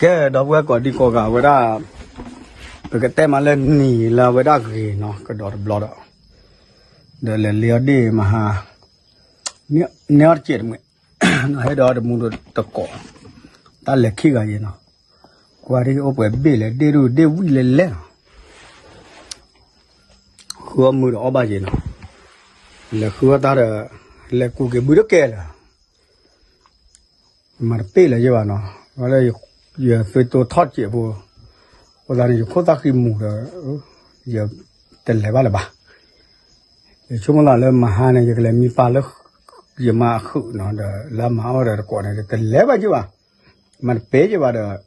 ကဲ ဒီပုၢ်ဝဲၢ်ကိးဒံကိးဂၤဝဲဒၣ်, ပကတဲမးလၢနံၤလၢအဝဲဒၣ်ဂ့ၤနီၤ ကဒီးတဘျီဒီး, ဒီးလဲၤလ့အီၣ်ဒ့ၣ်မဟါ, န့ၢ်အီၣ်တစဲးတမှဲး, ဟဲဒီးတမူတကိး, တၢ်လဲၤခံဂၤယဲနီၤ, ကွၢ်ဒ်အိၣ်ပှဲၤဘ့ၣ်လဲၣ် ဒ့ၣ်ဒူၣ်ဒ့ၣ်ဝံၣ်လဲၣ်လဲၣ်နီၤ ဃုအီၣ်မုၢ်ဒီးအီၣ်ဘၣ်ယဲနီၤ, လဲၤဃုအီၣ်တၢ်ဒီး, လဲၤကူးက့ၤဘုတကဲလၢာ်, မၤတပ့ၢ်လၢၤယဲဘၣ်နီၤ, လၢယသွံၣ်တိၢ်ထီၣ်စဲးဖိ, အဃိသတးန့ၣ် ယခိၣ်သၣ်ဃံမူၤဒီး, ယတလဲၤဘၣ်လၢၤဘၣ်, ယဆိကမိၣ်သးလၢမဟါန့ၣ် ယကလဲၤမံပၢ်လၢ, ယမါအဃုာ်နီၤ ဒီးလၢအမၤအီၣ်ဒီးတကိးန့ၣ် တလဲၤဘၣ်ယဲဘၣ်, မၤတပ့ၢ်ယဲဘၣ်ဒီး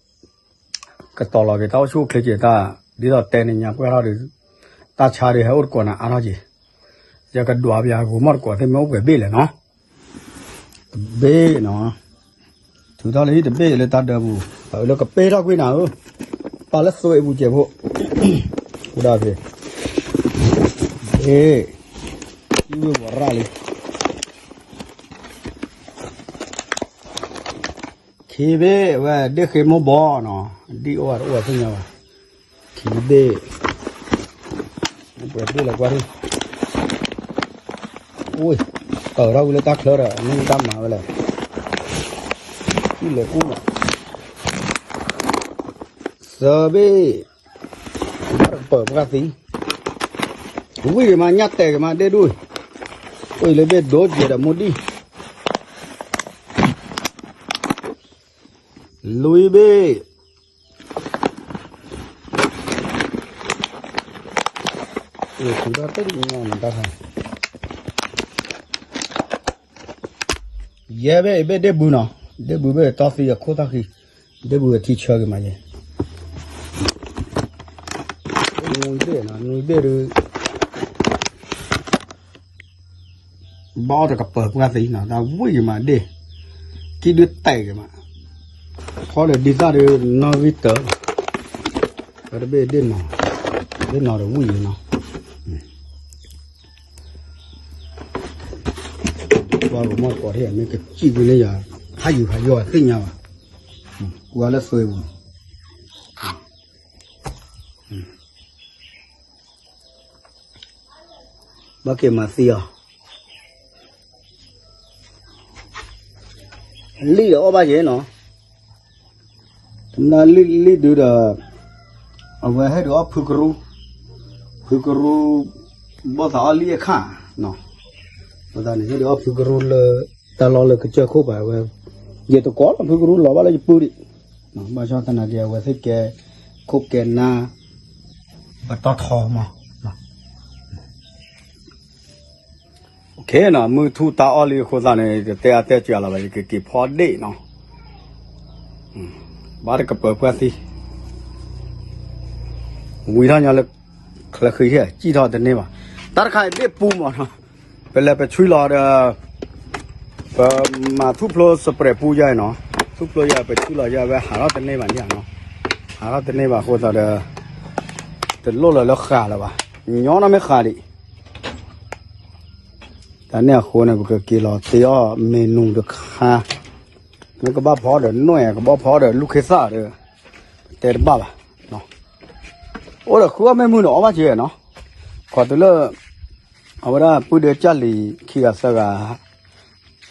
ကတီၤလီၤက့ၤတၢ်အိၣ်ဆူၣ်အိၣ်ချ့က့ၤတၢ်, ဒ်သိးတဲန့ၣ်ညါပှၢ်ထီၣ်ဒီး, တၢ်ဆါဒီးဟဲအိၣ်တကိးန့ၣ်အါထီၣ်က့ၤ, ယကဒွးပယၤဂိၤမီၢ်တကိးသ့ၣ်မ့ၢ်အိၣ်ပှဲၤဘ့ၣ်လဲၣ်နီၤ, တဘ့ၣ်နီၤ, ထုးထီၣ်လၢဟံၣ်တဘ့ၣ်လၢတၢ်ဒၢပူၤ, အလၢကပ့ၢ်ထီၣ်ကွံာ်နၤဧၢ, ပာ်လၢသွံၣ်အပူၤစဲးဖိ, ဃုဒၣ်ဖဲ, ဘ့ၣ်, ဟံၣ်ဝ့ၢ်ဝီၤရၣ်လံ ခံဘ့ၣ်ဝဲဒ့ၣ်ဃ့မိၢ်ဘီနီၤ, ဒ့ၣ်အိၣ်ဝဲတအိၣ်ဝဲသ့ၣ်ညါဘၣ်, ခံဘ့ၣ်, ပှဲၤဘ့ၣ်လၢကွၢ်ထံၣ်, အိၣ်, ကၢၤထီၣ်ဝံၤလၢတၢ်ချၢဒီး မ့ၢ်တၢ်မၤဝဲလဲၣ်, ထံၣ်လဲၤကူၣ်မး, သၢဘ့ၣ်, ဘၣ်တကပၢၤပှၢ်သံ, ဝံၣ်က့ၤမး ညၣ်တဲာ်က့ၤမး ဒ့ၣ်ဒူၣ်, အိၣ်လၢဘ့ၣ်ဒိကဲဒီးမိၢ်ဒံၣ်, လွံၢ်ဘ့ၣ်, ယဲၢ်ဘ့ၣ်အဘ့ၣ်ဒ့ၣ်ဘုနီၤ, ဒ့ၣ်ဘုဘ့ၣ်တီသံအခိၣ်သၣ်ဃံ, ဒ့ၣ်ဘုအထံဆၢက့ၤမးယဲ, နွံဘ့ၣ်နီၤ နွံဘ့ၣ်ဒုး ဘၣ်အီၣ်တကပၢၤပှၢ်သံနီၤ တၢ်ဝံၣ်က့ၤမးဒ့ၣ်, ကံၣ်ဒုးတဲာ်က့ၤမး, ခီဒီးဒ်သၣ်ဒီးနီၣ်ဂံၢ်တၢၢ်, တဘ့ၣ်ဒ့ၣ်နီၤ, ဒ့ၣ်နီၤဒီးဝံၣ်က့ၤနီၤ, ပှၤကမီၢ်တကိးထံၣ်မ့ၢ်ကစံၣ်ကွံာ်န့ၢ်ယၤ, ဖးယံၤဖးယီၤသ့ၣ်ညါဘၣ်, ကွၢ်လၢသွံၣ်ပူၤ ဘၣ်က့ၤမၤသံအီၤ, လံၣ်ဒီးအီၣ်ဘၣ်ယဲနီၤ, တမ့ၢ်လံၣ်ဒုဒီး, အဝဲဟဲဒုးအီၣ်ဖုကရူ, ဖုကရူ, ဘီၣ်သးအီၣ်လံၣ်အခၣ်, အဃိသတးန့ၣ် ဟဲဒုးအီၣ်ဖုကရူလၢ, တၢ်လီၢ်လၢကစၢၢ်ခိၣ်ပၤဝဲ, ယတကိးလီၤဖုကရူလီၤဘၣ်လၢယပုၢ်ဒံး, ဘၣ်ဆၣ်သနာ်က့အဝဲသ့ၣ်ကဲ, ခိၣ်ကဲနါ, ပတီၢ်ထီမး မုၢ်ထူၣ်တၢ်အီၣ်လံအဃိသတးန့ၣ် တတဲအါတဲစှၤလီၤဘၣ် ယကက့ၤဖီဒ့ၣ်နီၤ, ဘၣ်တကပၢၤပှၢ်သံ, ဝံၤထီၣ်ညီလၢ, ချၢဃံဟဲ စံၣ်ထီၣ်တန့ၢ်ဘၣ်, တၢ်တခါအံၤဒ့ၣ်ပူမးနီၤ, ပလဲၤပဆွံလီၤဒီး ပမၤထူၣ်ဖျိစပရဲးပူယါအံၤနီၤ, ထူၣ်ဖျိယါပဆွံလီၤယါ အဝဲဟးထီၣ်တန့ၢ်ဘၣ်န့ၣ်နီၤ, ဟးထီၣ်တန့ၢ်ဘၣ်အဃိသတးဒီး, တလိၣ်လၢၤလၢဃာ်လၢၤဘၣ်, ညီနီၢ်မ့ၢ်ဃာ်ဒံး, တၢ်န့ၣ်အဃိန့ၣ် ပကက့ၤလီၤတ့အီၣ်မ့ၢ်နူၤတခါ, မ့ၢ်ကဘၣ်ဖီဒီးနွဲၣ် ကဘၣ်ဖီဒီးလူၢ်ခ့သၣ်ဒီး, တဲတဘၣ်ဘၣ် အိၣ်ဒီးဃုအီၣ်မ့ၢ်မုၢ်ဒီးအီၣ်ဘၣ်က့ၤနီၤ, ခီတုၤလၢ, အဝဲဒၣ်ပုၢ်ဒ့ကၢ်လံၤခံဂၤသၢဂၤ,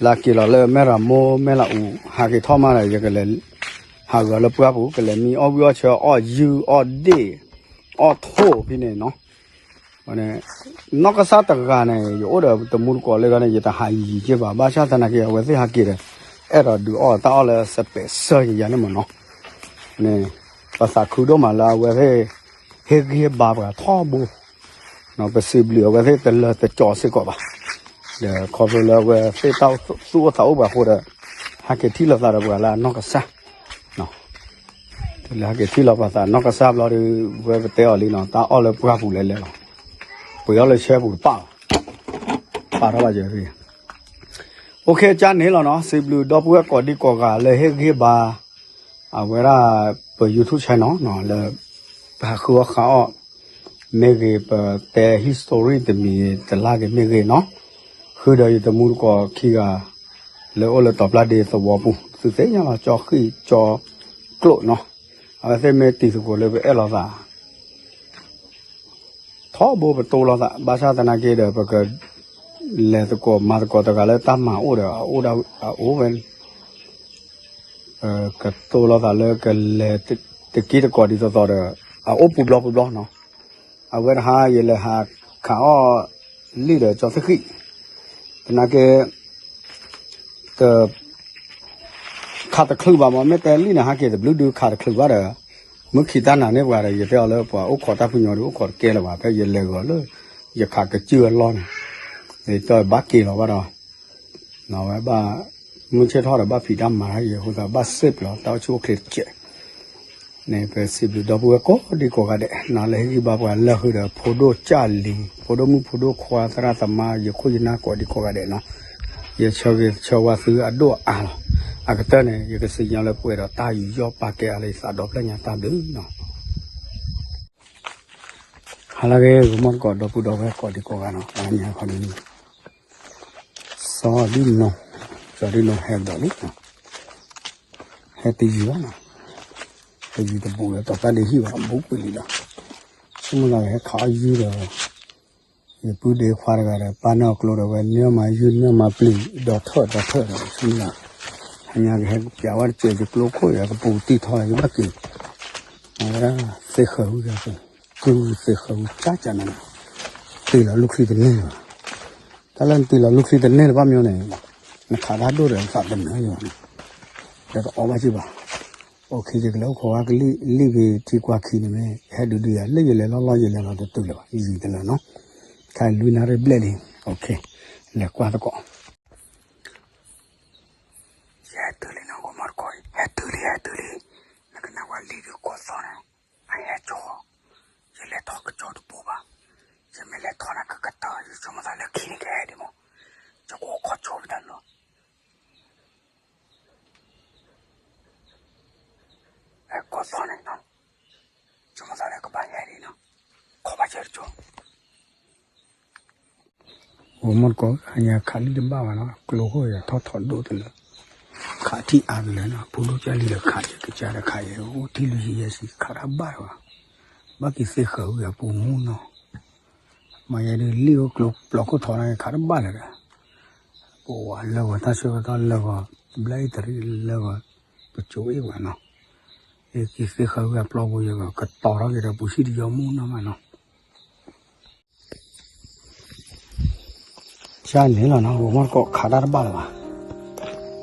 လၢက့ၤလီၤလၢမဲၢ်ရမိၢ်မဲၢ်လးအူ ဟးက့ၤထီၣ်မးဒီး ယကလဲၤ, ဟးဂီၤလၢပှၢ်ပူၤ ကလဲၤမံအီၣ်ဝံၣ်အီၣ်ဆၢအီၣ်ယုၢ်အီၣ်ဒ့ၣ်, အီၣ်ထိၣ်ဖဲန့ၣ်နီၤ နီၢ်ကစၢ်တဂၤန့ၣ် ယအိၣ်ဒီးတမူတကိးလၢဂၤန့ၣ် ယတဟးယံၤက့ဘၣ် ဘၣ်ဆၣ်သနာ်က့ အဝဲသ့ၣ်ဟးက့ၤဒီး, အဲၣ်ဒိးဒုးအီၣ်တၢ်အီၣ်လၢစပဲးစၢၢ်ယၤန့ၣ်မ့ၢ်နီၤ, န့ၣ်, ပသးခုဒိၣ်မးလၢအဝဲသ့ၣ်, ဟ့ၣ်ဂံၢ်ဟ့ၣ်ဘါပှၤထီဘိ, ပစံးဘျုးအဝဲသ့ၣ်တလၢတကီစ့ၢ်ကီးဘၣ်, ဒီးခီဖျိလၢအဝဲသ့ၣ်တၢ်သူၣ်အိၣ်သးအိၣ်ပှၤအဃိဒီး, ဟဲက့ၤထံၣ်လိာ်သးဒီးပှၤလၢအနီၢ်ကစၢ် လၢဟဲက့ၤထံၣ်လီၤပှၤသးနီၢ်ကစၢ်ဘျီဒီး ဝဲပတဲအီၤလံနီၤ တၢ်အီၣ်လၢပှၢ်ပူၤလဲၤလဲၤလီၤ, ပှ့ၤအီၣ်လၢဆၢပူၤတပၣ်လီၤ, ပာ်ထီၣ်ဘၣ်ယဲ, အိၣ်ခ့ကၢ်န့ၣ်လီၤနီၤ စံးဘျုးဒီပုၢ်ဝဲၢ်ကိးဒံကိးဂၤလၢဟ့ၣ်ဂံၢ်ဟ့ၣ်ဘါ, အဝဲဒၣ်, ပ YouTube channel နီၤ လၢ, ပဟးဃုအီၣ်ဃုအီၣ်, မ့ၢ်ဂ့ၤ ပတဲ history တမံၤတလၢ်က့ၤမ့ၢ်ဂ့ၤနီၤ, ဃုာ်ဒီးယတမူတကိးခံဂၤ, လၢအိၣ်လၢတီၤပျၢ်ဒ့သဝီပူၤ သုသ့ၣ်ညါလီၤ ကၠီဃံၣ်ကၠီကျိာ်နီၤ, အဝဲသ့ၣ်မ့ၢ်တံၤသကိးလၢပအဲၣ်လိာ်သး ထီဘိပတိလိာ်သး ဘၣ်ဆၣ်သနာ်က့ဒီး ပက လဲၤသကိးမၤသကိးတဂၤလၢတၢ်မၤအိၣ်ဒီး အအိၣ်ဝဲ ကတိလိာ်သးလၢကလဲၤတက့ၢ်တကိးဒ်သိးသိးဒီး အအိၣ်ပူၤဘျီပူၤဘျီနီၤ. အဝဲတဟါယလဲၤဟးခးအီၣ်လံာ်ဒီးကၠီသ့ၣ်ဃံၣ် သနာ်က့ တ ခးတချုးဘၣ်မး မ့ၢ်တဲလံာ်န့ၣ် ဟးက့ၤတဘျုးဒုခးတချုးဘၣ်ဒီး မုၢ်ခံတၢ်နၤန့ၣ်ပှၤဒီး ယတဲအီၤလၢပှၤအိၣ်ခိးတၢ်ဖုညိးဒီး အိၣ်ခိးတကဲလၢၤဘၣ် ဖဲယလဲၤဂီၤလၢ ယခးကစုၢ်အလီၢ်န့ၣ် ယတဲဘၣ်က့ၤလီၤဘၣ်ဒီး ဝဲဘၣ် မုၢ်ဆ့ၣ်ထီၣ်ဒီးဘၣ်ဖံးတၢ်မၤတၢ်ယဲၢ်အဃိသတး ဘၣ်စ့ၣ်ပျီတၢ်အိၣ်ဆူၣ်အိၣ်ချ့တကဲး န့ၣ် ပစံးဘျုးဒီပုၢ်ဝဲၢ်ကိးဒံကိးဂၤဒဲး နလၢဟ့ၣ်ဂံၢ်ဘါပှၤလၢာ်ဃုာ်ဒီးဖိဒိၣ်ကၢ်လံၤ ဖိဒိၣ်မုၣ်ဖိဒိၣ်ခွါသရၣ်သမါ ယခိၣ်ယနၢ်ကိးဒံကိးဂၤဒဲးနီၤ ယဆၢဂ့ၤဆၢဝါသုအဒိၣ်အအါလီၤ. အကတၢၢ်န့ၣ် ယကစံၣ်ညီၣ်လၢပှဲၤဒီးတၢ်ယူးယီၣ်ပာ်ကဲအါလၢ ယသးဒီဖျၢၣ်ညါတၢ်ဘျုးနီၤ ဟါလၢအဂ့ၤ ဂီၤမီၢ်သကိး ဒီပုၢ်ဒီဝဲၢ်ကိးဒံကိးဂၤနီၤ တနံၤအံၤခီဒ်န့ၣ် စီၤဒ်နီၤ စီၤဒ်နီၤဟဲဒီးလံ ဟဲတယံၤဘၣ်နီၤ တယံၤတဘူးဒီး တီၤကါဒ့ဟံၣ်ဘၣ် ဘူးကွံာ်လံဒီး ဆိကမိၣ်သးဟဲခးအီၣ်ယုၢ်ဒီး ယပုၢ်ဒ့ခွါတဂၤဒီး ပၢ်န့ၢ်အီၤကျိဒီး ဝဲန့ၢ်မၤယုၢ်န့ၢ်မၤပျံၤ ဒီးထၢၣ်ဒီးထၢၣ်ဒီး ဆိကမိၣ်သး ဟါညါကဟဲပျးဝဲတစဲး ယကျိခိၣ်ယၤ ကပူၤတံၢ်ထီ ယဘၣ်က့ၤ အဝဲဒၣ်သ့ၣ်ဃၢၤဝံၤ ကုၢ်သ့ၣ်ဃၢၤဝံၤ ကၢ်ကၢ်နးနး တ့ၢ်လီၤလူၢ်ချံတန့ၢ်လၢၤဘၣ်. တၢ်လၢနတ့ၢ်လီၤလူၢ်ချံတန့ၢ်လၢၤဘၣ်မ့ၢ်န့ၣ် နခးတၢ်ဒိၣ်ဒီးနသးတနၢၤယၤန့ၣ် ဒီးတအီၣ်ဘၣ်က့ၤဘၣ်. အိၣ်ခ့ယကလဲၤအိၣ်ခိးဝဲကလံၢ် လံၢ်ဂ့ၤထံကွၢ်ခံန့ၣ်မ့ၢ် ဟဲဒုးဒုးယၤ လၢယလဲၤလီၢ်လီၢ် ယလဲၤလီၤတတုၤလၢၤဘၣ် ယံာ်တလၢနီၤ ခဲလွံၢ်နၣ်ရံၣ်ဘျဲၣ်လံ အိၣ်ခ့ လဲၤကွၢ်သကိး ယဟဲတုၤလံနီၤ ဂီၤမီၢ်တကိး ဟဲတုၤလံ ဟဲတုၤလံ နကနၣ်ဝဲလံာ်ဒုးကိးသီန့ၣ် အဟဲကၠီ ယလဲၤထီၣ်ကၠီတဘိဘၣ် ယမ့ၢ်လဲၤထီၣ်န့ၣ် ကကတၢၢ် ယဆိကမိၣ်သးလၢခံန့ၣ်ကဟဲဒံးမး ယကအိၣ်ခိးဆိပတၢ်လီၤ ဟဲကိးသီန့ၣ်နီၤ ဆိကမိၣ်သးလၢကဘၣ်ဟဲဒံးနီၤ ခိးဘၣ်ယဲတကၠီ ဂီၤမီၢ်တကိး ဟါညါခးလံာ်တဘၣ်ဘၣ်နီၤ ကျိခိၣ်ယၤထီၣ်ထီၣ်ဒိၣ်တလၢ ခးထံၣ်အါတလၢနီၤ ဖိဒိၣ်ကၢ်လံာ်ဒီးခးယဲ ကစၢ်ဒီးခးယဲ အိၣ်ထံၣ်လွံၢ်ဆံယဲၢ်ဆံ ခးတၢ်ဘၣ်လၢၤဘၣ် ဘၣ်က့ၤသ့ၣ်ဃၢၤဝံၤအပူၤမူနီၤ မ့ၢ်ယဲဒုးလံာ်အိၣ်ကျိပျီခိၣ်ထီန့ၣ် ခးတဘၣ်လၢၤဒီး ပဝဲလၢဂီၤတၢ်ဆၢကတီၢ်လၢဂီၤ ဘျၢအ့ၣ်တရံးလၢဂီၤ ပကၠိအ့ၣ်ဝဲနီၤ ယက့ၤသ့ၣ်ဃၢၤဝံၤအပျီပူၤ ယကတီၤထီၣ်က့ၤဒီးပူၤဆံၣ်တယီမူနီၤမးနီၤ ကန့ၣ်လီၤနီၤ ဂီၤမီၢ်တကိးခးတၢ်တဘၣ်လၢၤဘၣ်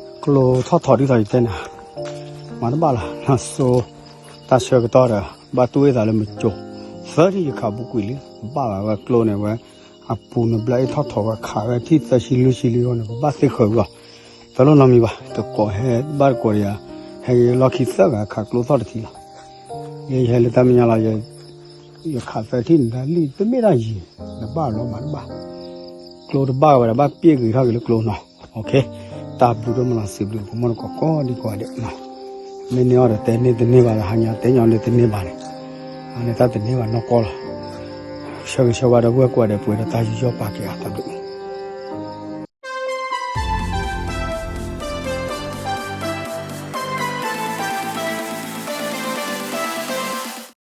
ကျိထီၣ်ထီၣ်ဒ်သိးယတဲန့ၣ် မၤတဘၣ်လၢၤ နဆိ တၢ်ဆၢကတီၢ်ဒီး ဘၣ်တူၢ်အ့ၣ်သးလၢမကၠိ သၢထံၣ်ယခးဘူးကွံာ်လံ ဘၣ်ဘၣ်ဝဲကျိန့ၣ်ဝဲ အပူၤန့ၣ်ဘျၢအ့ၣ်ထီၣ်ထီၣ်ဝဲခးဝဲထံၣ်သၢဆံလွံၢ်ဆံလံအဃိန့ၣ် ပဘၣ်သ့ၣ်ဃၢၤဝံၤလီၤ တလိၣ်နီတမံၤဘၣ် တကိးဟဲဘၣ်တကိးဒီးယၤ ဟဲက့ၤလီၢ်ခံသၢဂၤခးကျိသီၣ်တထံၣ်လီၤ ယဲယဟဲလၢတၢ်မဲာ်ညါလီၤ ယခးသၢထံၣ်န့ၣ် တၢ်လံာ်တမ့ၢ်တၢ်ယံၤ နဘၣ်လီၤမၤတဘၣ် ကျိတဘၣ်ဝဲဒၣ်ဘၣ်ပျ့ၢ်ဂ့ၤထီၣ်က့ၤလၢကျိနီၤ တၢ်ဘျုးဒိၣ်မးလီၤ စံးဘျုးကမီၢ်တကိးကိးဒံကိးဂၤဒဲး မ့ၢ်န့ၢ်အီၤဒီးတဲန့ၢ်တန့ၢ်ဘၣ်ဒီး ဟါညါတဲညီန့ၢ်တန့ၢ်ဘၣ်န့ၣ် အန့ၣ်တၢ်တန့ၢ်ဘၣ်နီၢ်ကီၢ်လီၤ ဆၢဂ့ၤဆၢဝါဒီပုၢ်ဝဲၢ်ကိးဂၤဒဲး ပှဲၤဒီးတၢ်ယူးယီၣ်ပာ်ကဲအါတၢ်ဘျုး